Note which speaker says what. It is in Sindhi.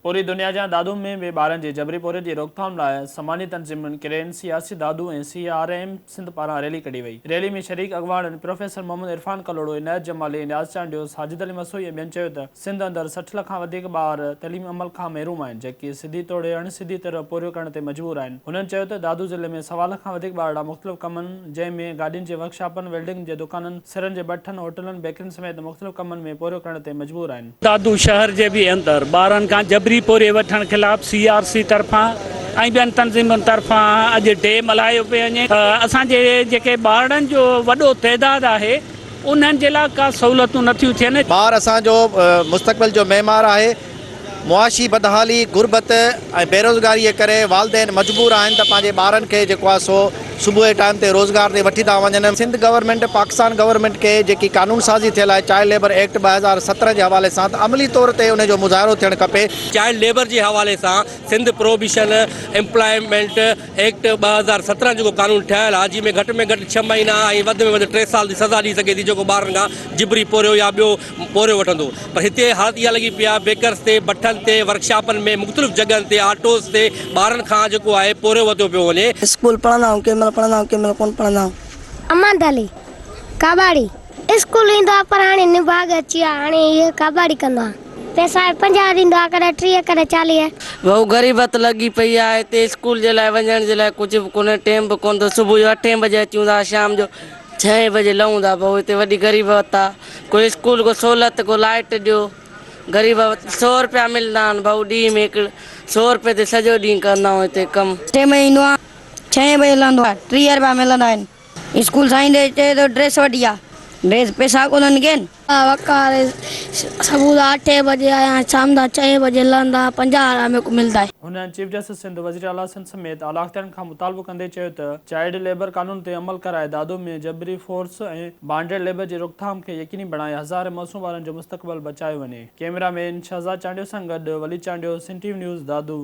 Speaker 1: پوري دنيا جيان دادو ۾ به ٻارن جي جبري پورهيي جي روڪٿام لاء سماجي تنظيمن ڪرين، C R C Dadu ۽ C R M Sindh پاران ريلي ڪڍي وئي. ريلي ۾ شريڪ اڳواڻن پروفيسر محمد عرفان ڪلهوڙو، عنايت جمالي، نياز چانڊيو، ساجد علي مسوئي ۽ ٻين چيو ته سنڌ اندر 60 لک کان وڌيڪ ٻار تعليمي عمل کان محروم آهن جيڪي سڌي توڙي اڻ سڌي طرح پورهيو ڪرڻ تي مجبور آهن. هنن چيو ته دادو ضلعي ۾ سوا لک کان وڌيڪ ٻارڙا مختلف ڪمن جنهن ۾ گاڏين جي ورڪشاپن، ويلڊنگ جي دڪانن، سرن جي بٺن، هوٽلن، بيڪرين سميت مختلف ڪمن ۾ پورهيو ڪرڻ تي مجبور آهن.
Speaker 2: دادو شهر جي به اندر ٻارن کان جبري پورهيي وٺڻ خلاف سي آر سي طرفان ۽ ٻين تنظيمن طرفان اڄ ڊي ملهايو پيو وڃي. اسان جي جيڪي ٻارڙن جو وڏو تعداد آهي انهن جي لاء ڪا سهولتون نٿيون ٿين.
Speaker 3: ٻار اسان جو مستقبل جو معمار آهي، معاشي بدحالي، غربت ۽ بيروزگاري جي ڪري والدين مجبور آهن ته پنهنجي ٻارن کي جيڪو آهي سو صبح جي ٽائيم تي روزگار تي وٺي ٿا وڃن. سنڌ گورنمينٽ پاڪستان گورنمينٽ کي جيڪي قانون سازي ٿيل آهي چائلڊ ليبر ايڪٽ 2017 جي حوالي سان ته عملي طور تي ان جو مظاهرو ٿيڻ کپي.
Speaker 4: چائلڊ ليبر جي حوالي سان سنڌ پروهبيشن ايمپلائمينٽ ايڪٽ 2017 جيڪو قانون ٺهيل آهي جنهن ۾ گهٽ ۾ گهٽ ڇهه مهينا ۽ وڌ ۾ وڌ ٽي سال جي سزا ڏئي سگهي ٿي جيڪو ٻارن کان جبري پورهيو يا ٻيو پورهيو وٺندو پر هتي حالت اها لڳي پئي آهي بيڪرز تي، بٺن تي، ورڪشاپن ۾ مختلف جڳهن تي آٽوز تي ٻارن کان جيڪو آهي پورهيو وڌيو پيو وڃي.
Speaker 5: اسڪول پڙهندا آهيون ڪنهن مهل پڙهندا آهيون ڪنهن مهل ڪونه پڙهندا آهيون.
Speaker 6: احمد علي ڪاٻاڙي اسڪول ويندو آهي پر هاڻي نڀاڳ اچي ويو آهي هاڻي هي ڪاٻاڙي ڪندو آهي پئسا 50 ڏيندو آهي ڪڏهن 30 ڪڏهن 40.
Speaker 7: ڀائو غريبت لڳي پئي آهي هتي اسڪول جي لاء وڃڻ جي لاء ڪجهه به ڪونهي ٽيم به ڪونه اٿو صبح جو اٺين بجي اچون ٿا شام جو ڇهين بجي لهون ٿا ڀائو هتي وڏي غريبت آ ڪو اسڪول ڪو سهولت ڪو لائٽ ڏيو غريب سو روپيا ملندا آهن ڀائو ڏينهن ۾ هڪ سو روپئي تي سڄو ڏينهن ڪندا آهيون هتي ڪم.
Speaker 5: اٺين بجي ايندو آهيان ڇهين بجي لهندو آهيان 30 روپيا ملندا آهن اسڪول سائين ڏي چئي ٿو ڊريس وٺي آ ڊريس پئسا ڪونهن ڪين.
Speaker 6: وقار صبح جو اٺين بجي آيان شام جو ڇهين بجي لهندا 50 رپيا ميڪو ملدا آهي.
Speaker 1: هن چيف جسٽس سنڌ، وزيراعليٰ سنڌ سميت اعليٰ اختيارين کان مطالبو ڪندي چيو ته چائلڊ ليبر قانون تي عمل ڪرائي دادو ۾ جبري فورس ۽ بانڊيڊ ليبر جي روڪٿام کي يقيني بڻائي هزارين معصوم ٻارن جو مستقبل بچايو وڃي. ڪئميرا مين شهزاد چانڊيو سان گڏ Wali Chandio, Sindh T V news, Dadu.